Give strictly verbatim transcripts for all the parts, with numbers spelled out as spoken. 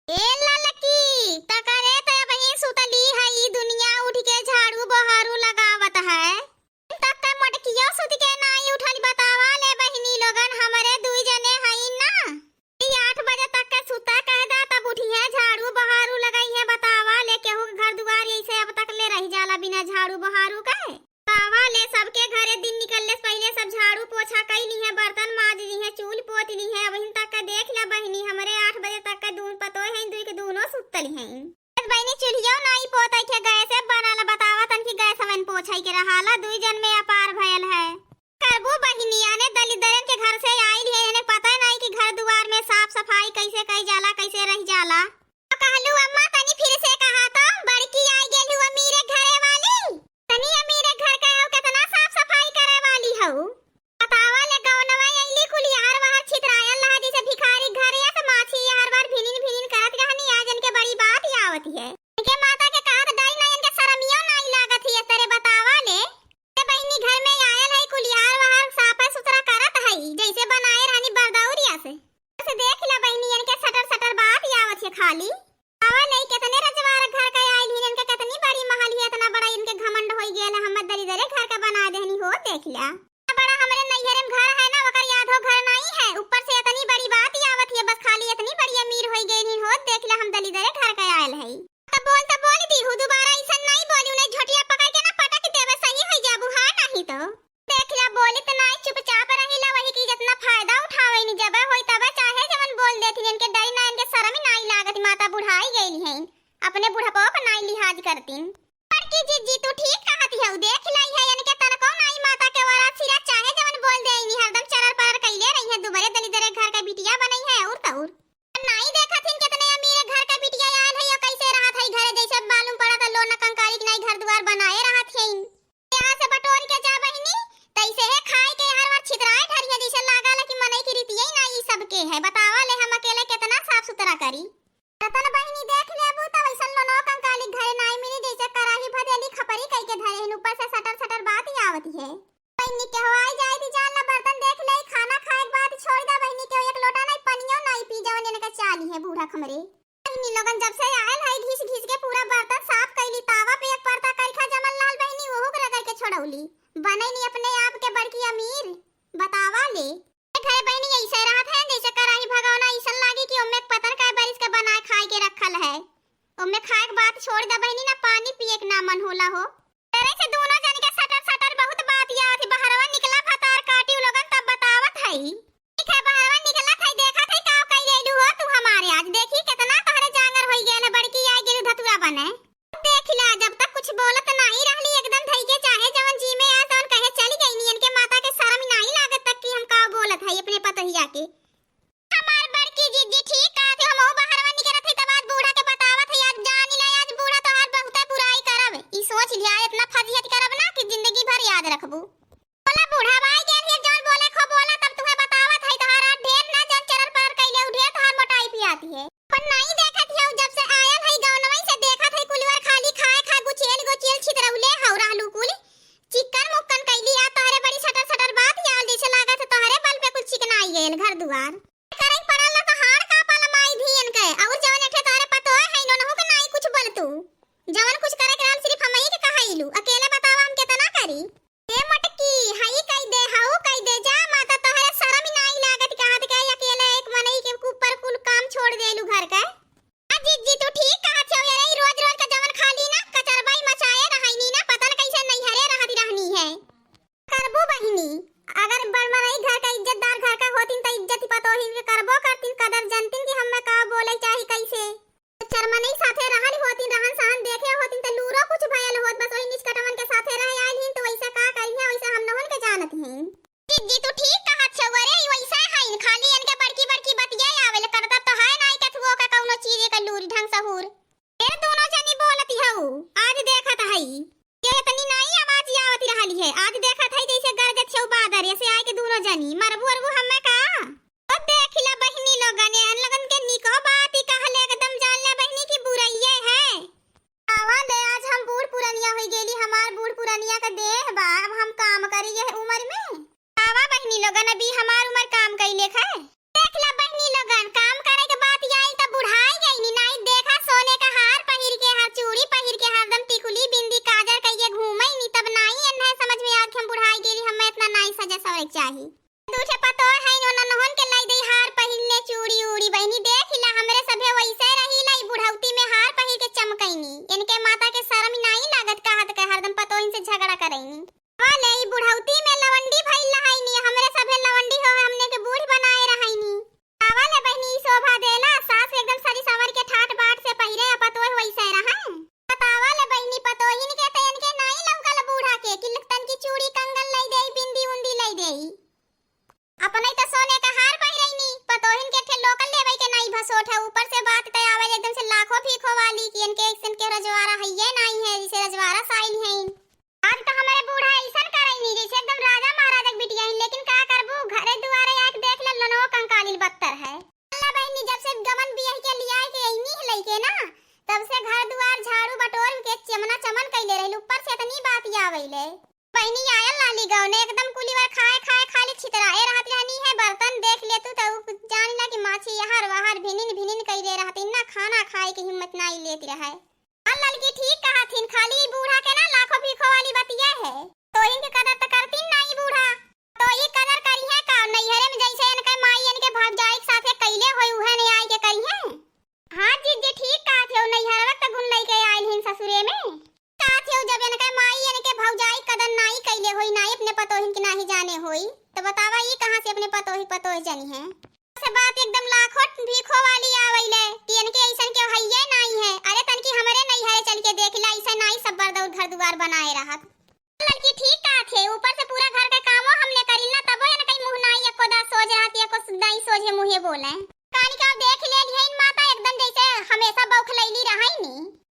ए ललकी, तकरे त अबहीं सुतली है, ई दुनिया उठ के झाड़ू बहारू लगावत है। तक के मोटकियो सुत के नाई उठल, बतावा ले बहिनी लोगन, हमरे दुई जने हईन ना। ई आठ बजे तक के सुता कह दा, तब उठिहे, झाड़ू बहारू लगइहे, बतावा ले केहू के घर दुआर ऐसे अब तक ले रह जाला बिना झाड़ू बहारू के। बतावा ले सबके घरे दिन निकलले से पहिले सब झाड़ू पोछा कई लिहे, बर्तन माज लिहे, चूल पोत लिहे। अबहिन तक के देख ले बहिनी, हमरे आठ बजे तक के दून पतोय हैं, दुई के दूनो सुतल हैं। बहिनी चूल्हियो नाई पोतई के गैसे बनल, बतावा तन की गैस हवन पोछई के रहाला, दुई जन में अपार भयल है। करबू बहिनी, आने दलिदरन के घर से आइल है, इन्हें पता नाई कि घर दुआर में साफ सफाई कैसे कई जाला, कैसे रह जाला। तो कहलू अम्मा तनी फिर से कहा तो, बड़की आई गेल हुआ मीरे घरे वाली। तनी अमीरे घर के हो, केतना साफ सफाई करे वाली हो। बतावा ले गौनवा अइली कुलियार वहर छितरायल रहा, जैसे भिखारी घर या से माछी या हर बार भिनिन भिनिन करत रहनी, आज इनके बड़ी बात ही आवत है। इनके माता के कहत डर ना, इनके शरमियो नाई लागत ही, तेरे बतावा ले। ए बहिनी घर में आयल है कुलियार वहर साफ सुथरा करत है, जैसे बनाए रहनी बरदौरिया से। से देख ला बहिनी, इनके सटर सटर बात ही आवत है खाली। आवा ले, केतने रजवार घर का आइल ही, इनके केतनी बड़ी महल ही, इतना बड़ा इनके घमंड होई गेल, हमर दलिदरे घर का बना देहनी हो, देख ला। इतना बड़ा हमरे नैहरे में घर है ना, ओकर याद हो घर नाई है, ऊपर से इतनी बड़ी बात ही आवत है, बस खाली इतनी बड़ी अमीर होई गेल ही हो, देख ला हम दलिदरे घर का आयल है। तब बोल, तब बोल दी हूँ, दोबारा ऐसा नाई बोली, उन्हें झोटिया पकड़ के ना पटक देवे, सही होई जाबू, हाँ नहीं तो। देख ला, बोली त नाई, चुपचाप रही ला, वही की जितना फायदा उठावे नी, जबे होई तबे चाहे जवन बोल देती, इनके डरी ना, इनके शरम ही नाई लागत, माता बुढ़ाई गई हैं, अपने बुढ़ापो पर नाई लिहाज करतीन। बड़की जीजी, तू ठीक कहती हऊ, देख लाई है, इनके तनको नाई माता के वरात सिरा, चाहे जवन बोल दे नी, हरदम चरर परर कइले रही है, दुबरे दलिदरे घर का बिटिया बनई है, और तौर। नाई देखत हिन कितने अमीर घर का बिटिया आयल है, यो कैसे रहत है घरे, जैसे मालूम पड़त है लोना कंकाली के नाई घर दुआर बनाए रहत है। यहाँ से बटोर के जा बहिनी, तैसे है खाए के हर बार छितराए ढरिया, जैसे लागल कि मनई की रीतिये ही ना ई सबके है। बतावा ले हम अकेले कितना साफ सुथरा करी। रतन बहिनी देख लेबू त वैसन लोनो कंकाली घरे नाई मिली, जैसे कराही भदेली खपरी कई के धरे हिन, ऊपर से सटर सटर बात ही आवत है। बहिनी के हो आई जाए दी जान ला बर्तन देख ले, खाना खाए के बाद छोड़ दा बहिनी के एक लोटा नाई पनियो नाई पी जवन इनका चाली है बूढ़ा खमरे। बहिनी लोगन जब से आयल है, घिस घिस के पूरा बर्तन साफ कइली, तावा पे एक परता करिखा जमल लाल बहिनी, ओहू के रगड़ के छोड़ौली। बनैनी अपने आप के बड़की अमीर, बतावा ले। ए घरे बहिनी ऐसे रहत है, जैसे कराही भगौना ऐसन लागी कि ओमे पता न कै बरिस के बनाए खाए के रखल है। ओमे खाए के बात छोड़ दे बहिनी, ना पानी पिए के ना मन होला हो। तेरे से दोनों जन के सटर सटर बहुत बात याद है, बहरवा निकला भतार काटी उ लोगन तब बतावत है। ठीक है, बहरवा निकलत है, देखत है का कई लेलू हो तू हमारे। आज देखी कितना तोहरे जांगर होई गेल है, बड़की आई गेलू धतुरा बने। देख ला, जब तक कुछ बोलत नाही रहली, एकदम धई के चाहे जवन जी में आए तवन कहे चली गई। इनके माता के शर्म नाही लागत तक कि हम का बोलत है अपने पतोहिया के। हमार बड़की जिज्जी ठीक कहत है, हमहू बहरवा निकलत है, तब आज बूढ़ा के बतावत है, आज जान ले, आज बूढ़ा तोहार बहुते बुराई करब। ई सोच लिया, इतना फजीहत करब ना कि जिंदगी भर याद रखबू। बोला बूढ़ा भाई के लिए जौन बोले खो बोला, तब तुम्हें बतावत है, तोहार आज ढेर ना जौन चरर परर कैले, उ ढेर तोहार मोटाई पियाती है। अपन नाई देखत हियौ, जब से आयल है गौनवई से देखत है, कुलवर खाली खाए खाए गुचियल गुचियल छितरौले हौ रहलू कुल। चिक्कन मुक्कन कैली आ तोहरे बड़ी सटर सटर बात याल, जैसे लागत है तोहरे बल पे कुल चिकनाई गयल घर दुआर। करे के पड़ल ना तो हाड़ कांपल माई धियन के, और जवन एक ठे तोहरे पतोह है, नोनहु के नाई कुछ बोल तू। जवन कुछ करे के रहल सिर्फ हमही के कहैलू, अकेले बतावा हम केतना करी। ए मटकी, हई कई दे, हऊ कई दे, जा माता, तोहरे शरम ही नाई लागत, कहत के अकेले एक मनई के ऊपर कुल काम छोड़ देलू घर के। आ जिज्जी, तू ठीक कहत हो, अरे ई रोज रोज का जवन खाली ना कचरबाई मचाए रहनी ना, पता न कैसे नैहरे रहत रहनी है। करबू बहिनी, अगर बड़ मनई घर का इज्जतदार घर का होतिन त इज्जत पतोहिन के करबो करतिन, कदर जनतिन कि हमें का बोले चाही कैसे। चरमनई साथे रहल होतिन, रहन सहन देखे होतिन, त लूरो कुछ भयल होत, बस ओही निचकटवन के साथे रह आइल हिन, त वैसे का करिहे, वैसे हम नहुन के जानत हिन। जिज्जी, तू ठीक कहत छौ, अरे, ई वैसे हइन, खाली इनके बड़की बड़की बतिया आवेल, करतब तो है नाई केथुओ के कौनो चीज के लूर ढंग सहूर। ए, दोनों जनी बोलती हऊ, आज देखत हई, ये इतनी नाई आवाज आवत रहली है, आज देखत हई जैसे गरजत छौ बादर, ऐसे आए के दोनों जनी, मरबू अरबू हमें का? ओ देख ला बहिनी लोगन, एहन लोगन के निको बात ही कहले एकदम जान ले बहिनी की बुराइये है। आवा ले, आज हम बूढ़ पुरनिया होई गेली, हमार बूढ़ पुरनिया के देह बा, अब हम काम करी यह उम्र में। आवा बहिनी लोगन, अभी हमार उम्र काम कइले है। देख ला बहिनी लोगन, काम करे के बात आइल त बुढ़ाई गईनी, के ना, तब से घर दुआर झाड़ू बटोर के चमना चमन कइले रहली, ऊपर से इतनी बात आवइले। बहिनी आयल रहली गौने, एकदम कुली बार खाए खाए खाली छितराए रहत रहनी है, बर्तन देख लेतू त उ जान ला कि माछी यहर वहर भिनिन भिनिन कइले रहत, इन्ना खाना खाए के हिम्मत नाई लेत रहे। हाँ ललकी ठीक कहत हिन, खाली ई बूढ़ा के ना लाखों भीखों वाली बतिया है। तोहिन के कदर त करतीन ना ई बूढ़ा। तो ई कदर करिहे का? नैहरे में जैसे इनके माई इनके भौजाई के साथे कइले होई, उहे ने आई के करिहे। हाँ जिज्जी, ठीक कहत हो, नैहरवा त गुण लइके आइल हिन ससुरे में। कहत हो, जब इनके माई इनके भौजाई कदर नाई कइले होई, नाई अपने पतोहिन के नाहीं जाने होई, त बतावा ई कहाँ से अपने पतोही पतोह जनिहे? से बात एकदम लाखों भीखों वाली आवइले कि इनके अइसन केहू हइये नाई है। अरे तनकी हमरे नैहरे चल के देख ला, अइसे नाई सब बरदौर घर दुआर बनाए रहत। ललकी ठीक कहत है, ऊपर से पूरा घर का कामो हमने करिल ना, तबो इनके मुँह नाई एको दा सोझ रहत, एको नाई सोझे मुँहे बोले। कानी का देख ले लिहे इन माता एकदम जैसे हमेशा बौखलैली रहइनी।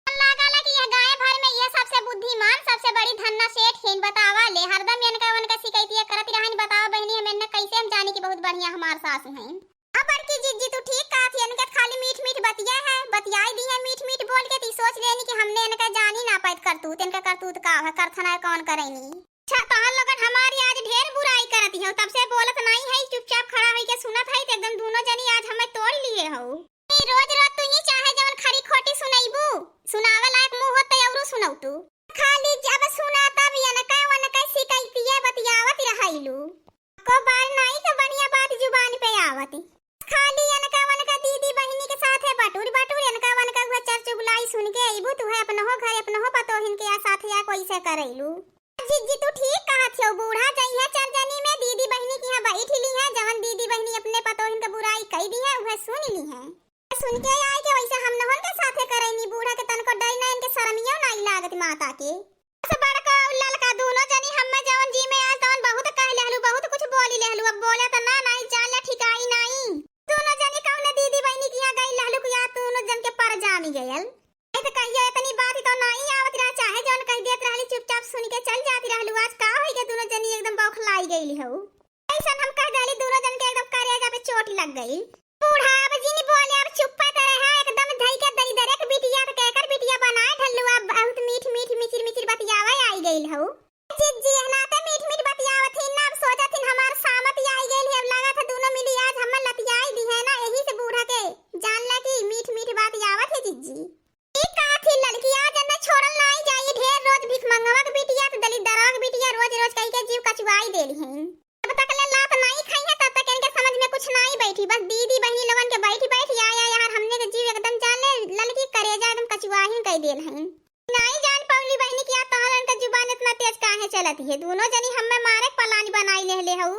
लागला कि यह गाँव भर में यह सबसे बुद्धिमान, सबसे बड़ी धन्ना सेठ हिन। बतावा ले, हरदम इनका उनका शिकायतिया करत रहइनी। बतावा बहिनी, हम इनका कैसे हम जानी कि बहुत बढ़िया हमार सास हैं। अब बड़की जिज्जी तू ठीक कहत ही, इनके खाली मीठ मीठ बतिया है, बतियाई दी है मीठ मीठ बोल के, ती सोच लेनी कि हमने इनका जानी ना पाइत करतूत, इनका करतूत का है, करथना कौन करइनी। अच्छा, तोहन लोगन हमारी आज ढेर बुराई करत हो, तब से बोलत नाई है, चुपचाप खड़ा होई के सुनत है, तो एकदम दोनों जनी आज हमें तोड़ लिए हो। ई रोज रोज तू ही चाहे जवन खरी खोटी सुनैबू, सुनावे लायक मुँह होत औरू सुनौतू। खाली जब सुना तब इनका उनका शिकायतिया बतियावत रहैलू। को बार नाई के बढ़िया बात जुबान पे आवत। खाली इनका उनका दीदी बहिनी के साथे बटुर बटुर इनका उनका उहे चर चुगलाई सुन के अइबू, तुहे अपनहो घर अपनहो पतोहिन के या साथे या कोई से करैलू। जिज्जी तू ठीक कहत हो, बूढ़ा जइहे चरजनी में दीदी बहिनी के यहाँ बैठ ली है, जवन दीदी बहिनी अपने पतोहिन के बुराई कई दी है, उहे सुन ली है। सुन के आए के वैसे हम नहन के साथे करैनी, बूढ़ा के तनको डर ना, इनके शर्मियो नाई लागत माता के। बस बड़का और ललका दोनों जनी हम्मे जवन जी में आयल तवन बहुत कह लेहलू, बहुत कुछ बोली लेहलू, अब बोले त ना नाई जान ले ठिकाई नाई। दोनों जनी कौने दीदी बहिनी के यहाँ गई लहलू कि या दोनों जन के पर जामी गयल। नहीं तो कहियो इतनी बात ही तो नाई आवत रहा, चाहे जौन कह देत रहली, चुपचाप सुन के चल जाती रहलू। आज का होई के दोनों जनी एकदम बौखलाई गईली हऊ। ऐसन हम कह देली, दोनों जन के एकदम करेजा पे चोट लग गई। बूढ़ा अब जिन बोले, अब चुप्पे त रहे, एकदम धई के दलिदरे के बिटिया त केकर बिटिया बनाए ढल्लू, अब बहुत मीठ मीठ मिचिर मिचिर बतियावे आई गइल हऊ। जिज्जी एहनाते मीठ मीठ बतियावत ही ना, अब सोचत ही हमार सामत आई गइल है, अब लागत है दोनों मिली आज हमें लतियाई दी है ना, यही से बूढ़ा के जान ला कि मीठ मीठ बात आवत है जिज्जी। ई कहत ही ललकी, आज न छोड़ल नाई जाई, ढेर रोज भिखमंगवा के बिटिया, त दलिदरवा के बिटिया, रोज रोज कही के जीव कचुआई देली हैं। जब तक ले लात नाई खाई है, तब तक इनके समझ में कुछ नाई बैठी। बस दीदी बहिनी लोगन के बैठी बैठी, या, या, यार, हमने के जीव एकदम जान ले, ललकी करेजा एकदम कचुआही कई देल हैं। नाई जान पौली बहिनी कि आज तोहरन के जुबान इतना तेज काहे चलत है। दोनों जनी हमें मारे के plan बनाई लेहले हऊ।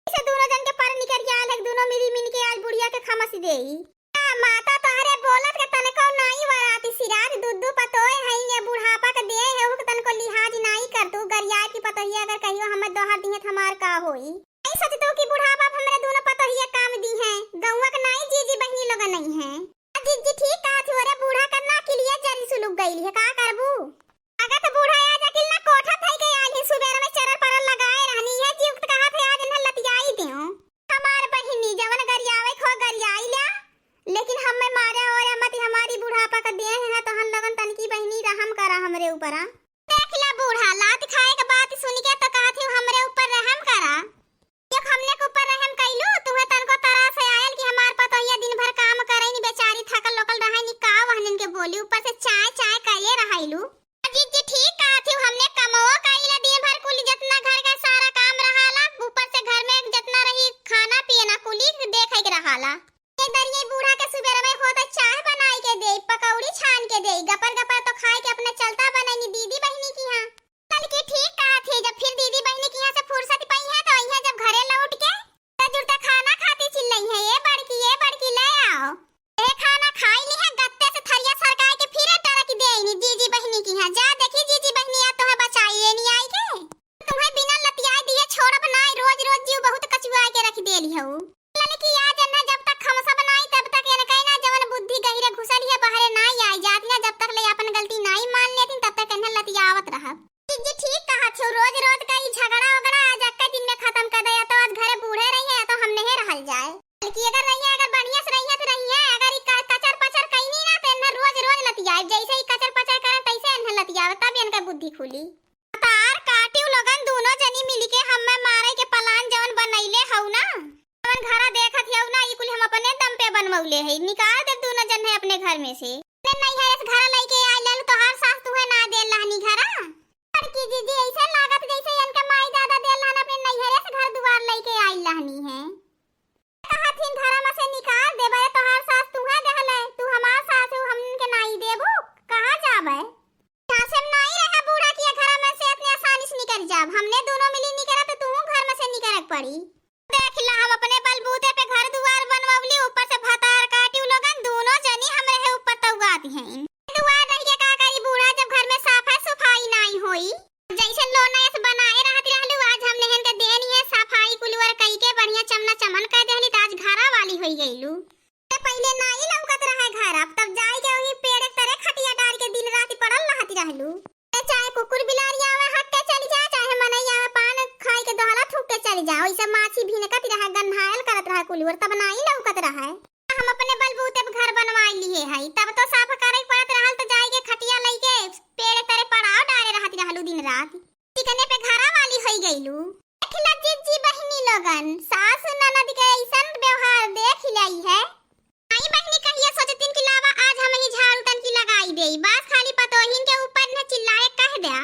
इसे दोनों जन के पर निकल के आल है, दोनों मिली मिल के आज बुढ़िया के खमस देई। आ, माता तोहरे बोलत के तनको नाई वराती सिराज, दू दू पतोय हईं, ये बुढ़ापा के देह है, उहक तनको लिहाज नाई कर तू। गरियाए की पतोहिया अगर कहियो हमें दोहर दिहे त हमार का होई? नाई सोचतू कि बुढ़ापा पे हमरे दोनों पतोहिया काम दी हैं, गौवा के नाई जीजी बहिनी लोग नहीं हैं। आ, जीजी ठीक कहत हो रे, बूढ़ा करना के लिए जरी सुलुक गई है, का करबू? लागत बूढ़ा आज अकिल ना कोठा धई के आइल ही, सुबेर में चरर परर लगाए रहनी है, जीव त कहत है आज इन्हें लतियाई देऊं। हमार बहिनी जवन गरियावे खो गरियाई ल्या, लेकिन हमें मारे और मत, हमारी बुढ़ापा का देह है, तोहन लोगन तनकी बहिनी रहम करा हमरे ऊपरा। देख ला बूढ़ा, लात खाए के बात सुन के तो कहत ही हमरे ऊपर रहम करा। एक हमने के ऊपर रहम कइलू, तुहे तनको तरह से आयल कि हमार पतोहिया दिन भर काम करैनी, बेचारी थकल लोकल रहैनी, का वहनिन के बोली, ऊपर से चाय चाय कइले रहैलू। जीजी ठीक कहत ही, हमने कमवो कइला दिन भर, कुल जतना घर का सारा काम रहाला, ऊपर से घर में जतना रही खाना पीना कुली देखे के रहाला। ये दरिये बूढ़ा के सुबेर में होता चाय बनाई के दे, पकौड़ी छान के दे, गपर गपर तो खाए के अपने चलता बनैनी दीदी बहिनी की यहाँ। कल की ठीक कहत ही, जब फिर दीदी बहिनी की यहाँ से फुर्सत पाई है तो यहाँ जब घरे लौट के तो जुड़ता खाना खाती चिल्लई है, "ए बड़की, ए बड़की, ले आओ।" ए खाना खाई ली है, गत्ते से थरिया सरकाए के फिर टरक देनी जीजी बहिनी की यहाँ। जा देखी जीजी बहिनी, या तुम्हें बचाई ये नहीं आई के? तुम्हें बिना लतियाए दिए छोड़ब ना, रोज रोज जीव बहुत कचुआए के रख देली हऊ। ललकी आज न जब तक खमसब नाई, तब तक इनके ना जवन बुद्धि गहिरे घुसल है, बहरे नाई आई जात ना, जब तक ले अपन या जैसे ही कचर पचर करन, तैसे इन्हें लतियावे, तब इनका बुद्धि खुली। तार काटिउ लोगन, दूनो जनी मिलिके हम्मे मारे के plan जवन बनैले हऊ ना, जवन घरा देखत हऊ ना, ई कुल हम अपने दम पे बनवले हई। निकाल देब दूनो जन है अपने घर में से। अपने नैहरे से घरा लइके आइल रहलू, तोहार सास तुहे ना देल रहनी घरा। बड़की जीजी, ऐसे लागत जैसे इनके माई दादा देल रहन, अपने नैहरे से घर दुआर लइके आइल रहनी है। कहत हिन घरा में से निकाल देबे, तोहार सास तुहे देहले, तू हमार सास हो, हमन के नाई देबू, कहाँ जाबे? यहाँ से हम नाई रहे बूढ़ा किया घरा में से इतने आसानी से निकल जाब। हमने दूनो मिली निकरा तो तू घर में से निकरे के पड़ी। देख ला, हम अपने बलबूते पे घर दुआर बनवली, ऊपर से भतार काटिउ लोगन, दूनो जनी हमरे है ऊपर तउआती हैं। दुआर रह के का करी बूढ़ा, जब घर में साफा सफाई नाई होई। जैसे लोना ऐसे बनाए रहत रहलू, आज हमने हन के देनी है सफाई कुलवर कई के बढ़िया चमना चमन कर देहली, त आज घरा वाली होई गईलू। ते पहिले नाई लौकत रहे घर, अब तब जाई के वही पेड़ के तरे खटिया डाल के दिन रात पड़ल रहत रहलू। ते चाहे कुकुर बिलारी आवे हक के चली जा, चाहे मनई आवे पान खाई के दोहला थूक के चली जा, वैसे माछी भिनकत रहे, गन्हायल करत रहे कुलवर, तब नाई लौकत रहे। हम अपने बलबूते पे घर बनवाई लिए हई, तब तो साफ करे के पड़त रहल, तो जाई के खटिया लइके पेड़ तरे पड़ाव डारे रहत रहलू दिन रात। चिकने पे घरा वाली होई गईलू। देख ला जीजी बहिनी लोगन, सास ननद के ऐसन व्यवहार देख लई है। आई बहिनी कहिया सोचतिन कि लावा आज हम ही झाड़ू तन की लगाई देई, बस खाली पतोहिन के ऊपर न चिल्लाए कह द्या।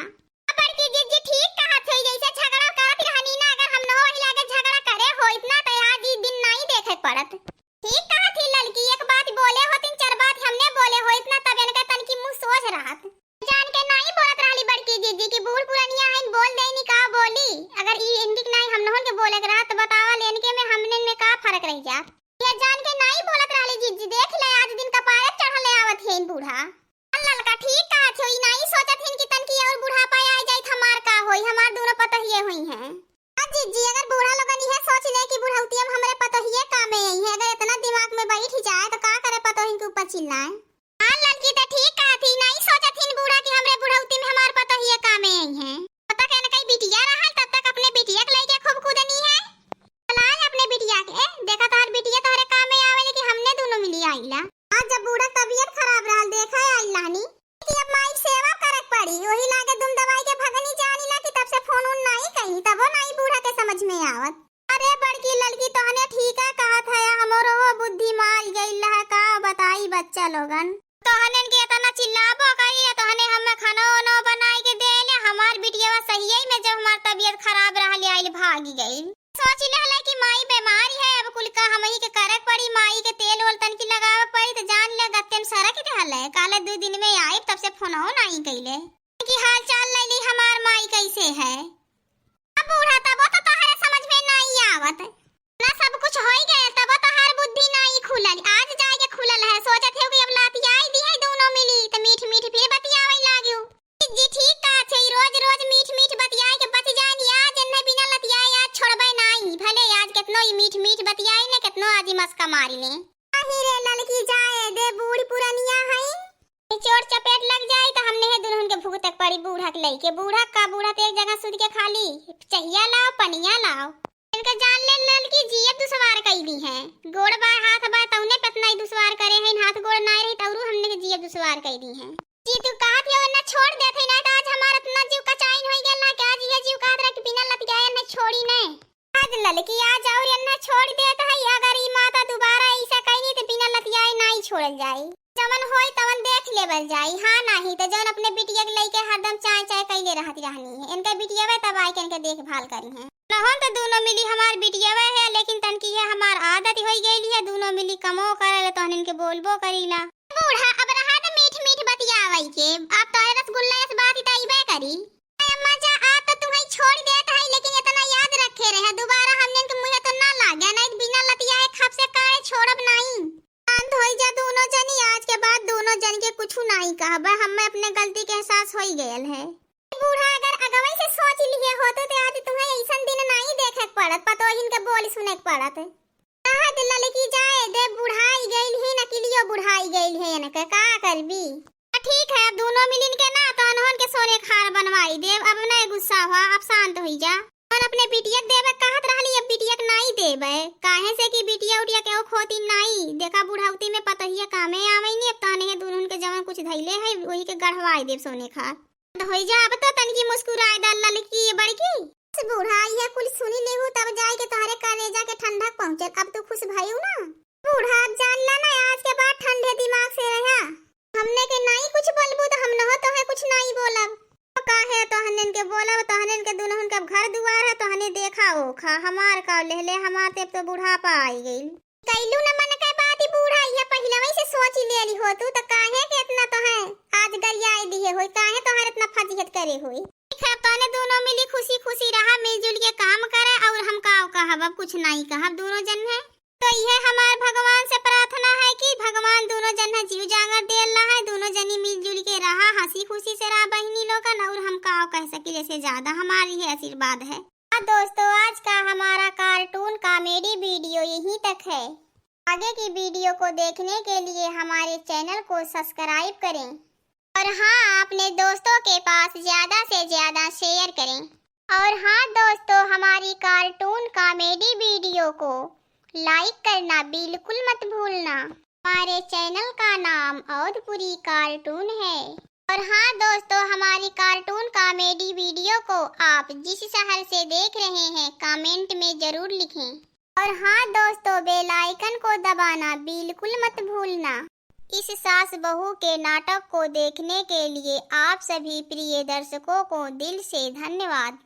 बड़की जीजी ठीक कहत है, जैसे झगड़ा करत रहनी ना, अगर हम नहो वही लागे झगड़ा करे होइत ना, तो आज ई दिन नाई देखे पड़त। ठीक कहत ही ललकी, एक बात बोले होतिन, चार बात हमने बोले होइत ना, तब इनका तनकी मुँह सोझ रहत। जान के नाई बोलत रहली बड़की जीजी कि बूढ़ पुरनिया हईन, बोल देनी का बोली। अगर ई इनकी नाई हमनहुन के बोले के रहत, तो बतावा ले इनके में हमने में का फर्क रह जात। ये जान के नाई बोलत रहली जीजी, देख ले आज दिन कपारे चढ़ले आवत है इन बूढ़ा। ललका ठीक कहत हो, ई नाई सोचत हिन कि तनकी और बुढ़ापा आ जाई त हमार का होई, हमार दूनो पतोहिए होई हैं। आ जीजी, अगर बूढ़ा लोगन इहे सोच ले कि बुढ़ौतिया में हमरे पतोहिए कामे आई हैं, अगर इतना दिमाग में बैठ जाए तो का करे पतोहिन के ऊपर चिल्लाए। हाँ ललकी, त ठीक कहत ही, नाई सोचत हिन बूढ़ा कि हमरे बुढ़ौती में हमार पतोहिए कामे आई हैं। पता के न कई बिटिया रहल, तब तक अपने बिटिया के लइके खूब कूदनी है। बुलाए अपने बिटिया के, देखा तोहर बिटिया तोहरे कामे आवे कि हमने दूनो मिली आइला। आज जब बूढ़ा तबीयत खराब रहल, देखा आइल रहनी कि अब माई के सेवा करे के पड़ी, वही लागे दुम दबाई के भगनी। जानी ला कि तब से फोन उन नाई कहीं, तबो नाई बूढ़ा के समझ में आवत। अरे बड़की ललकी, तोहने ठीका कहत है, हमरो हो बुद्धि मार गइल रहे, का बताई बच्चा लोगन। तोहनन के इतना चिल्लाबो करी, तोहने हमें खाना ओनो बनाई के दे ले। हमार बिटिया सहिये में जब हमार तबीयत खराब रहले आइल भागी गइल। सोच लेहले कि माई बीमारी है, अब कुल का हमही के करे के पड़ी, माई के तेल ओल तनकी लगावे पड़ी, त जान ले गत्ते में सरक देहले। काले दू दिन में आइब, तब से फोनवो नाई कइले कि हाल चाल ले ली हमार माई कैसे है। अब बूढ़ा तबो तो तोहरे समझ में नाई आवत। ना सब कुछ होई गए, तबो तोहार बुद्धि नाई खुलल। आज जाए के खुलल है, सोचत हो कि अब लातियाई दी है दूनो मिली, त मीठ मीठ फिर बतियावे लागियो। जी ठीक कहत है, रोज रोज मीठ मीठ बतियाए के बच जाए नी, आज इन्हें बिना लतियाए आज छोड़बे नाई। भले आज कितनो ई मीठ मीठ बतियाई ने, कितनो आज ई मस्का मारी ने। अही रे ललकी जाए दे, बूढ़ पुरनिया हई। चोट चपेट लग जाई त हमने है दुल्हन के भुगतक पड़ी बूढ़ा के लइके। बूढ़ा का बूढ़ा त एक जगह सुध के खाली चहिया लाओ, पनिया लाओ। इनका जान ले ललकी जियब दुश्वार कई दी है। गोड़ बा, हाथ बा, तौने पे इतना ही दुश्वार करे हैं। हाथ गोड़ ना रही तौरू हमने के जियब दुश्वार कई दी है। जी तू कहत हो ना छोड़ देत है ना, त आज हमार इतना जीव कचाइन होई गेल ना, कि आज ये जीव कहत रहा कि बिना लतियाए ना छोड़ी ने। आज ललकी आज और इन्हें छोड़ देत है, अगर ई माता दोबारा ऐसा कहीं त बिना लतियाए ना ही छोड़ल जाए। जवन होई तवन देख लेवल जाई। हाँ नाही त जवन अपने बिटिया के लइके हरदम चाय चाय कइले रहत रहनी है। इनके बिटियावे तब आए के इनके देखभाल करी हैं। नहन त दूनो मिली हमार बिटियावे है, लेकिन तनकी है हमार आदत होई गइली है, दूनो मिली कमो करे ले तहन इनके बोलबो करीला। बूढ़ा अब रहा त मीठ मीठ बतियावे के, अब तोरे रसगुल्ला इस बात ही तइबे करी। अरे अम्मा जा, आज त तुम्हें छोड़ देत है, लेकिन इतना याद रखे रहे, दोबारा हमने के मुँहे तो ना लागे, नहीं त बिना लतियाए खप से काढ़े छोड़ब नहीं। शांत होई जा दूनो जनी, आज के बाद दूनो जनी के कुछ नाई कहबे, हमें अपने गलती के एहसास होई गयल है। बूढ़ा अगर अगवई से सोच लिए होते तो आज तुम्हें ऐसन दिन नाई देखे के पड़त, पतोहिन के बोल सुने के पड़त। कहत ललकी जाए दे, बुढ़ाई गइल ही, नकिलियो बुढ़ाई गइल है, इनके का करबी। ठीक है, अब दूनो मिलिन के ना तो अनहोन के सोने खार बनवाई देब। अब नहीं गुस्सा हुआ, अब शांत होई जा। और अपने बिटिया के देबे कहत रहली, अब बिटिया के नाई देबे, काहे से कि बिटिया उटिया के ओ खोती नाई। देखा बुढ़ौती में पतोहिया कामे आवे नी, अब तहने है दुल्हन के जवन कुछ धइले है, वही के गढ़वाई देब सोने खार। तो होई जा, अब तो तनकी मुस्कुराए दा ललकी ये बड़की। बस बूढ़ा, ये कुल सुनी लेहू, तब जाए के तोहरे करेजा के ठंडक पहुँचल। अब तू खुश भयू ना? बूढ़ा, अब जान ला ना, आज के बाद ठंडे दिमाग से रहा। हमने के नाई कुछ बोलबू तो हम नहो तोहे कुछ नाई बोलब। तो काहे तोहनिन के बोलब, तोहनिन के दुनहुन के अब घर दुआर है, तोहने देखा ओखा, हमार का लेहले, हमार ते अब तो बुढ़ापा आई गइल। कैलू न मन के बात, ई बूढ़ा, ये पहिलवई से सोच लेली हो तू, त काहे के इतना तोहे आज गरियाए दिहे होई, काहे तोहर इतना फजीहत करे होई? ठीक है, तोहने दोनों मिली खुशी खुशी रहा, मिलजुल के काम करे, और हम का कहब, अब कुछ नाई कहब, दोनों जन है। तो ये हमार भगवान से प्रार्थना है कि भगवान दोनों जन है जीव जागर दे अल्लाह है, दोनों जनी मिलजुल के रहा, हंसी खुशी से रहा बहिनी लोगन, और हम का कह सकी, जैसे ज्यादा हमारी है आशीर्वाद है। हाँ दोस्तों, आज का हमारा कार्टून कॉमेडी वीडियो यहीं तक है। आगे की वीडियो को देखने के लिए हमारे चैनल को सब्सक्राइब करें और हाँ, अपने दोस्तों के पास ज्यादा से ज्यादा शेयर करें। और हाँ दोस्तों, हमारी कार्टून कॉमेडी वीडियो को लाइक करना बिल्कुल मत भूलना। हमारे चैनल का नाम औधपुरी कार्टून है। और हाँ दोस्तों, हमारी कार्टून कॉमेडी वीडियो को आप जिस शहर से देख रहे हैं, कमेंट में जरूर लिखें। और हाँ दोस्तों, बेल आइकन को दबाना बिल्कुल मत भूलना। इस सास बहू के नाटक को देखने के लिए आप सभी प्रिय दर्शकों को दिल से धन्यवाद।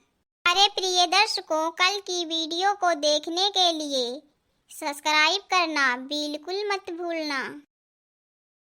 अरे प्रिय दर्शकों, कल की वीडियो को देखने के लिए सब्सक्राइब करना बिल्कुल मत भूलना।